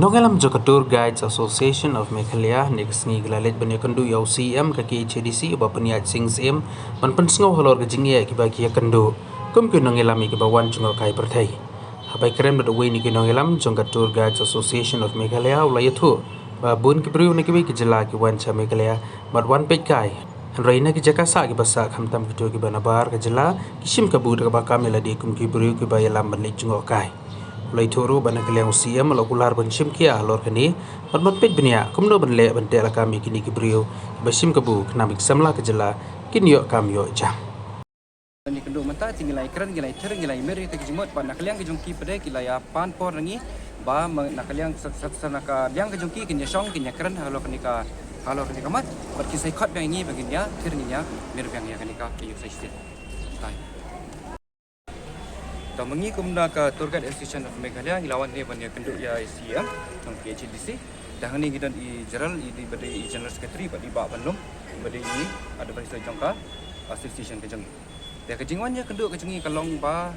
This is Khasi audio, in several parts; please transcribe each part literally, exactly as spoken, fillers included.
Nongïalam jong ka Tour Guides Association of Meghalaya, ne ka sngi ki la leit ban ïakynduh ïa u C E M ka K H A D C, Bah Pynïaid Sing Syiem, ban pynsngew halor ka jingeh kiba ki ïakynduh kum ki nongïalam ïa kiba wan jngoh kai pyrthei. Haba ïakren bad uwei na ki nongïalam jong ka Tour Guides Association of Meghalaya, u la ïathuh ba bun ki briew na kiwei ki jylla ki wan sha Meghalaya bad wan peit kai. Hynrei na ki jaka sah kiba sah, khamtam kito kiba nabar ka jylla, ki shim kabu da kaba kam ïalade kum ki briew kiba ïalam ban leit jngoh kai. U la ïathuh ruh ba na ka liang u C E M u la kular ban shim khia halor kane bad ban peit bniah kumno ban leh ban teh lakam ïa kine ki briew kiba shim kabu, khnang ba ki samla ka jylla kin ïoh kam ïoh jam. Ngi kynduh mynta te ngi la ïakren, ngi la ïathir, ngi la ïamir ïa kita ki jingmut, bad na ka liang ka jong ki pat de ki la ïa pan por na ngi ba ma-, na ka liang sa, sa, sa na ka liang ka jong ki kin ïashong, kin ïakren halor kane ka, halor kane ka mat, bad kin sa ïakhot biang ïa ngi ba ngin ïathir, ngin ïamir biang ïa kane ka, ka ïoh sa shisien. Bye. To, ma ngi kum na ka Tour Guide Association of Meghalaya, ngi la wan hangne ban ïakynduh ïa i C E M jong ka K H A D C. Te hangne ngi don i General, i dei, ba dei i General Secretary, bad i Bah Banlum, ba dei i Advisor jong ka Association ka jong ngi. Te ka jingwan ïakynduh ka jong ngi ka long ba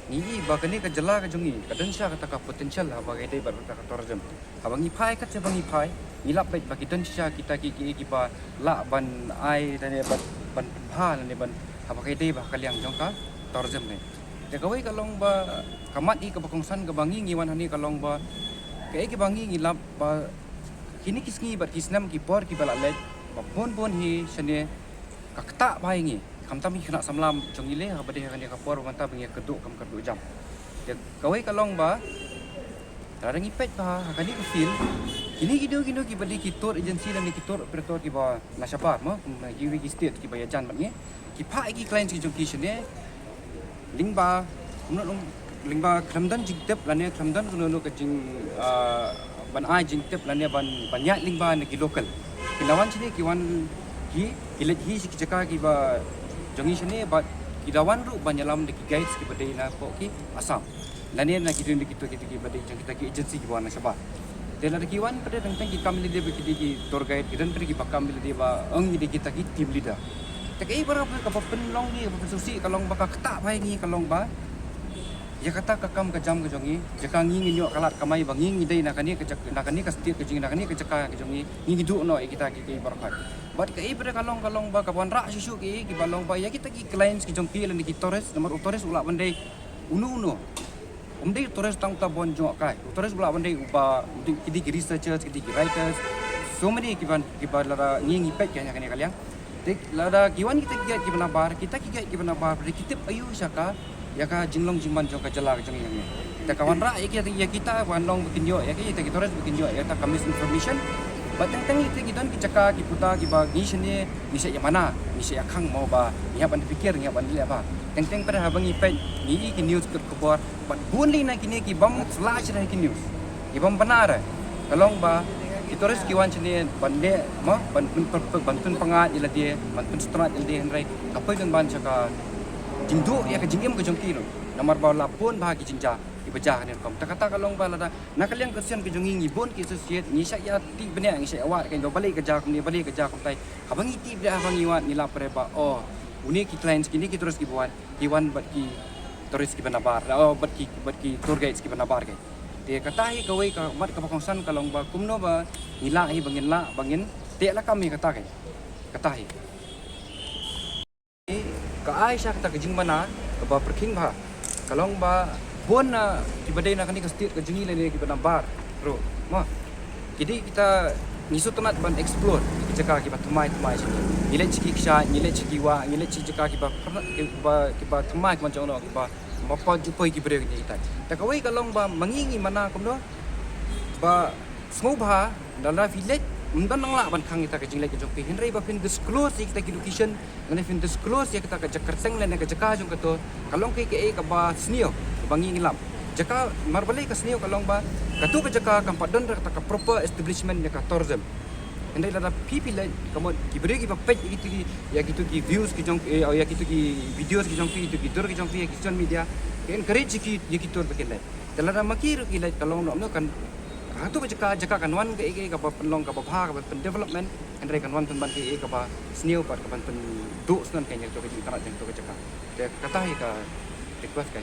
ngi i ba kane ka jylla ka jong ngi ka don shisha kata ka potential haba ka dei bad kata ka tourism. Haba ngi phai, kat shaba ngi phai, ngi lap beit ba ki don shisha kita ki, ki, kiba lah ban ai lane ban, ban pynbha lane ban, haba ka dei ba ka liang jong ka tourism ne. Te kawei ka long ba ka mat i kaba kongsan kaba ngi, ngi wan hangne ka long ba kaei kaba ngi, ngi lap ba kine ki sngi bad ki snem ki por kiba la leit ba bun bun hi shane ka ktah bha ïa ngi. Khamtam ki khynnah samla jong ngi lei, haba dei ha kane ka por ba mynta ba ngi ïakynduh kam kynduh jam. Te kawei ka long ba lada ngi peit bha ha kane ka field, kine kino kino kiba dei ki tour agency lane ki tour operator kiba na shabar mo, kum kiwei ki state kiba ïajan bad ngi, ki phah ïa ki clients ki jong ki shane lyngba, kumno long, lyngba khlem don jingtip lane khlem don kano kano ka jing, ah, ban ai jingtip lane ban, ban ïaid lyngba na ki local. Ki la wan shane, ki wan ki, ki leit hi sha ki jaka kiba jong ngi shane, bad ki la wan ruh ban ïalam da ki guides kiba dei na poh ki Assam. Lane na ki dei na kito, kito kiba dei jong kita ki agency kiba wan na shabar. Te lada ki wan pat de teng teng ki kam ïalade bad ki dei ki tour guide, ki don pat de kiba kam ïalade ba ong ngi dei kita ki team leader. Te kaei baroh kaba pynlong ngi, kaba pynsngewsih ka long ba ka ktah bha ïa ngi ka long ba ïa kata ka kam ka jam ka jong ngi, jaka ngi ngin ïoh ka lad kamai ba ngi ngi dei na kane ka jak-, na kane ka state ka jong ngi, na kane ka jaka ka jong ngi, ngi ngi duh noh ïa kita ki, ki baroh. Bad kaei pat de ka long, ka long ba ka wanrah shuh shuh ki, kiba long ba ïa kita ki clients ki jong ki lane ki tourist, namar u tourist u lah ban dei uno uno. Um dei u tourist tang uta ba wan jngoh kai. U tourist u lah ban dei uba, u dei, ki dei ki researchers, ki dei ki writers. So many kiba, kiba lada ngi ngi peit ka ïa kane ka liang. Te lada ki wan kita ki guide kiba nabar, kita ki guide kiba nabar, ki tip aïu sha ka ïa ka jinglong jingman jong ka jylla ka jong ngi. Te ka wanrah ïa kita, ïa kita ban long ba kin ïoh ïa ka, ïa kita ki tourist ba kin ïoh ïa ka misinformation. Bad teng teng ïa kita ki don ki jaka ki puta kiba ngi shane ngi shah ïa mana, ngi shah ïa khang mo ba ngi hap ban pyrkhat, ngi hap ban leh ba. Teng teng pat haba ngi peit ngi i ki news, ki khubor, bad bun lei na kine ki bym flash re ki news, ki bym bna re. Ka long ba ki tourist ki wan shane ban leh mo, ban pyn, pyn, pyn, ban pynpyngngad ïa lade, ban pynstad ïa lade, hynrei ka poi pynban sha ka jingduh ïa ka jingim ka jong ki ruh. Namar ba la bun bha ki jingjia kiba jia ha kane rukom. Te kata ka long ba lada na ka liang ka sien ka jong ngi, ngi bun ki associate, ngi shah ïa tip bniah, ngi shah ïa wad ka, balei ka jia kumne, balei ka jia kumtai. Haba ngi tip bniah, haba ngi wad, ngi lap re ba, oh, une ki clients, kine ki tourist kiba wan, ki wan bad ki tourist kiba nabar, oh, bad ki, bad ki tour guides kiba nabar ka. Te kata hi kawei ka mat kaba kongsan ka long ba kumno ba ngi lah hi ba ngin lah ba ngin teh lakam hi kata ka. Kata hi. Ka ai sha kata ka jingmana kaba pyrkhing bha. Ka long ba bun na kiba dei na kane ka state ka jong ngi lane kiba nabar ruh, ma, ki dei kita, ngi sngewtynnat ban explore ki jaka kiba thymmai thymmai shane. Ngi leit sha ki kshaid, ngi leit sha ki wah, ngi leit sha ki jaka kiba pyrna-, kiba, kiba thymmai, kiba jong no, kiba, kiba poi ju poi ki briew ki dei kita. Te kawei ka long ba ma ngi ngi mana kumno ba sngewbha, lada phi leit, ym don nang lah ban khang ïa kita ki jingleit ki jong phi. Hynrei ba phin disclose ïa kita ki location, lane phin disclose ïa kita ka jaka kyrteng lane ka jaka jong kato, ka long kaei kaei kaba sniew kaba ngi ngi lap. Jaka, mar balei ka sniew, ka long ba kato ka jaka kam pat don re kata ka proper establishment ïa ka tourism. Hynrei lada phi phi leit, ka mut ki briew kiba peit ïa kito ki, ïa kito ki views ki jong, eh, ïa kito ki videos ki jong phi, ïa kito ki dur ki jong phi ïa ki social media, ki encourage ïa ki, ïa ki tour ba kin leit. Te lada ma ki ruh ki leit, ka long noh, noh kan, kato ka jaka, jaka kan wan kaei kaei kaba pynlong kaba bha, kaba pyn development, hynrei kan wan pynban kaei kaei kaba sniew bad kaban pynduh sngewbha ïa kato ka jingthrang ïa kato ka jaka. Te kata hi ka request ka.